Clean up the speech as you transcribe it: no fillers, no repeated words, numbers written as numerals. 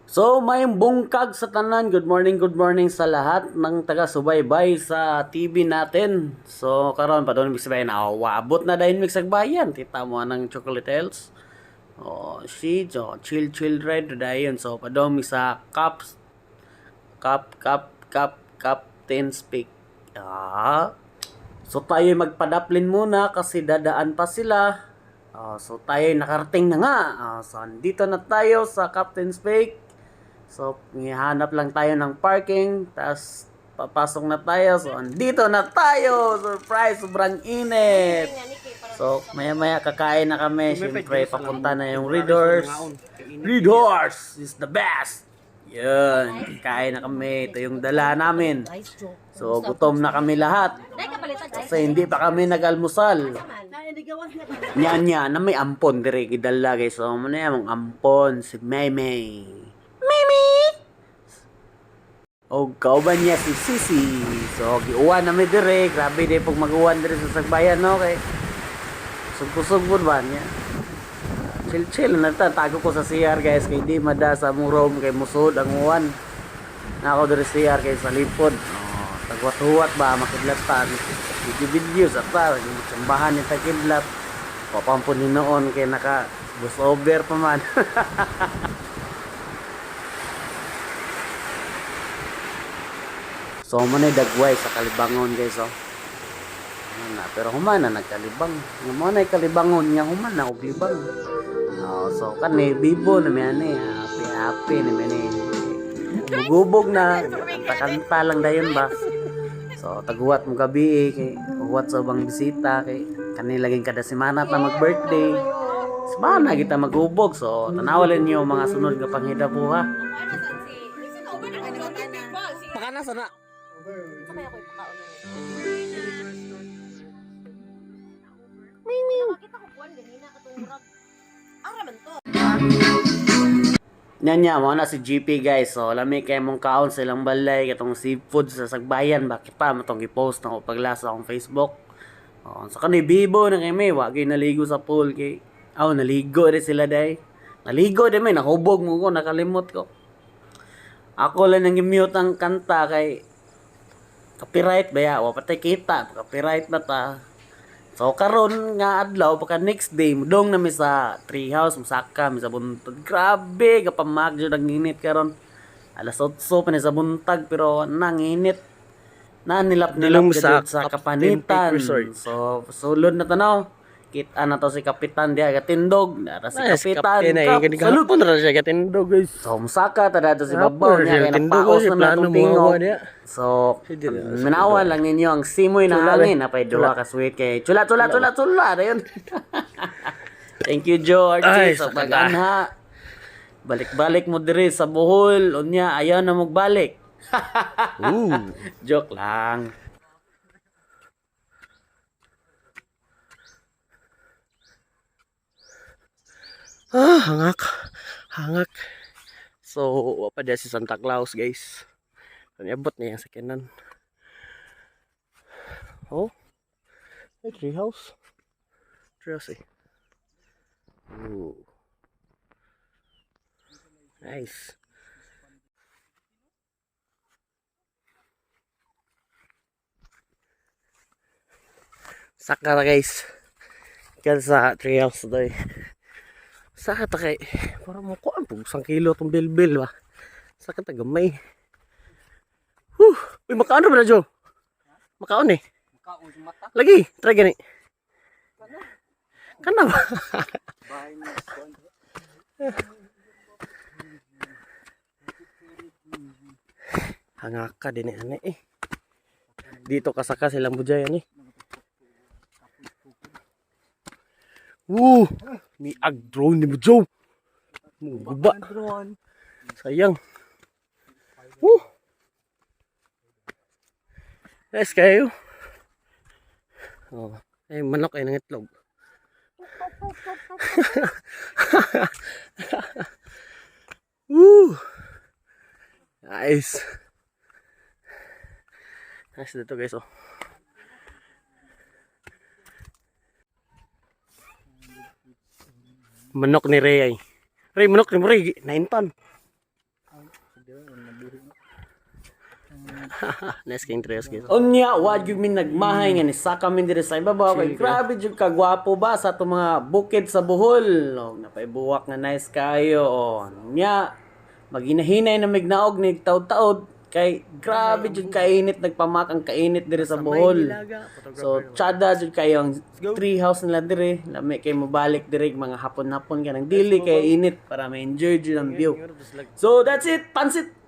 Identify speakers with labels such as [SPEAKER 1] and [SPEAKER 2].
[SPEAKER 1] So, may bungkag sa tanan. Good morning sa lahat ng taga-subaybay sa TV natin. So, karon pa doon mig na waabot na dayon mig Sagbayan. Kita mo anang Chocolate Hills. Oh, si so, chill chill ride dayon. So, padong mi sa Cups Cup Cup Cup Captain's Peak. Ah. So tayo magpadaplin muna kasi dadaan pa sila. Ah, so tayo nakarating na nga. Ah, so andito na tayo sa Captain's Peak. So hanap lang tayo ng parking, tapos papasok na tayo. So andito na tayo. Surprise, sobrang init. So maya-maya kakain na kami. Siyempre papunta na yung Readers. Readers is the best. Yun, kain na kami. Ito yung dala namin. So gutom na kami lahat. Kasi hindi pa kami nag-almusal. Nya nya na may ampon dire gidala, guys. So mo na yung ampon si Maymay. Maymay. O kauban niya si Sisi. So giuwan na mi dire. Grabe di pag mag-uwan dire sa Sagbayan, no, kay sugpo-sugpo ba niya. Chill chill na ta, tago ko sa CR, guys, kay di mada sa among room kay musod ang uwan. Na ako dire CR kay sa lipod. Oh, tagwat-huwat ba makidlat ta. Video video sa ta, tsambahan ni ta kidlat. Papampon ni noon kay naka voice over pa man. So mo na dagway sa kalibangon, guys, oh. Ano na, pero human na nagkalibang. Nga mo na kalibangon nga human na og libang. Oh, so kani bibo na mi ani, happy happy na mi ani. Gubog na, kanta-kanta lang dayon ba. So taguwat mo gabi eh, kay uwat sa ubang bisita kay kani laging kada semana ta mag-birthday. Semana kita magubog. So tanawalin niyo mga sunod nga panghidabuha. Pakana sana. Nya nya mo na si GP, guys. So lami kay mong kaon sa ilang balay katong seafood sa Sagbayan ba kita mo tong gi-post na ko paglasa akong Facebook. Oh, sa kani bibo na kay may wa gyud naligo sa pool kay aw naligo rin sila day. Naligo din may nahubog mo ko, nakalimot ko. Ako lang nang mute ang kanta kay copyright ba ya, wa patay kita, copyright na ta. So karon nga adlaw pagka next day mudong na mi sa treehouse, musaka mi sa buntag. Grabe kapamag jud ang init karon. Alas 8 pa ni sa buntag pero nanginit. Na nilap-nilap
[SPEAKER 2] Dulong
[SPEAKER 1] jud
[SPEAKER 2] sa
[SPEAKER 1] sa
[SPEAKER 2] Captain Peak
[SPEAKER 1] kapanitan.
[SPEAKER 2] Resort.
[SPEAKER 1] So sulod na tanaw. Kita na to si Kapitan diha gatindog. Nara si
[SPEAKER 2] Ay, si
[SPEAKER 1] Kapitan.
[SPEAKER 2] Captain ay
[SPEAKER 1] Kap,
[SPEAKER 2] gani
[SPEAKER 1] salute.
[SPEAKER 2] gahapon ra siya gatindog, guys.
[SPEAKER 1] So musaka ta dato si
[SPEAKER 2] Hapon
[SPEAKER 1] Babaw
[SPEAKER 2] ra
[SPEAKER 1] niya
[SPEAKER 2] siya
[SPEAKER 1] kay
[SPEAKER 2] gatindog,
[SPEAKER 1] napaos
[SPEAKER 2] si
[SPEAKER 1] na
[SPEAKER 2] plano
[SPEAKER 1] natong
[SPEAKER 2] mo
[SPEAKER 1] tingog.
[SPEAKER 2] niya.
[SPEAKER 1] So
[SPEAKER 2] Sige na,
[SPEAKER 1] minawan lang ninyo ang simoy na
[SPEAKER 2] Chula,
[SPEAKER 1] hangin
[SPEAKER 2] be.
[SPEAKER 1] napay duha ka sweet kay chula chula chula chula dayon. Thank you, Joe Archie,
[SPEAKER 2] Ay,
[SPEAKER 1] sa
[SPEAKER 2] sakit ah.
[SPEAKER 1] pag-anha. Balik-balik mo diri sa Bohol unya ayaw na magbalik.
[SPEAKER 2] Ooh.
[SPEAKER 1] Joke lang.
[SPEAKER 2] Ah, hangak. Hangak. So, wa pa diya si Santa Claus, guys. Niabot niya yung sakyanan. Oh. May treehouse. Treehouse eh. Ooh. Nice. Saka na, guys. Kan sa treehouse doy. Saka ta kay para mo ko ang isang kilo tong bilbil ba. Saka ta gamay. Huh, uy, makaon ra ba na Jo? Makaon eh. Lagi, try gani. Kana ba? Hangaka din eh, ani eh. Dito kasaka silang bujay ani. Woo! May ag-drone ni mo, Joe. Guba. Sayang. Woo! Nice kayo. Oh, ay manok ay nangitlog. Woo! Nice. Nice dito, guys, oh. Manok ni Ray ay. Ray, manok ni Ray, 9 ton. Nice kayong treehouse, guys.
[SPEAKER 1] Unya, wa jud mi nagmahay nga nisaka mi diri sa ibabaw kay grabe jud kagwapo ba sa atong mga bukid sa Bohol. Og napaibuwak nga nice kayo. O nya, maginahinay na mignaog ni taod-taod kay grabe jud kainit, nagpamak ang kainit diri sa Bohol. So tsada jud kayo ang tree house nila diri. Lami kay mobalik diri mga hapon-hapon kanang dili kay init para ma-enjoy jud ang view. So that's it, pansit.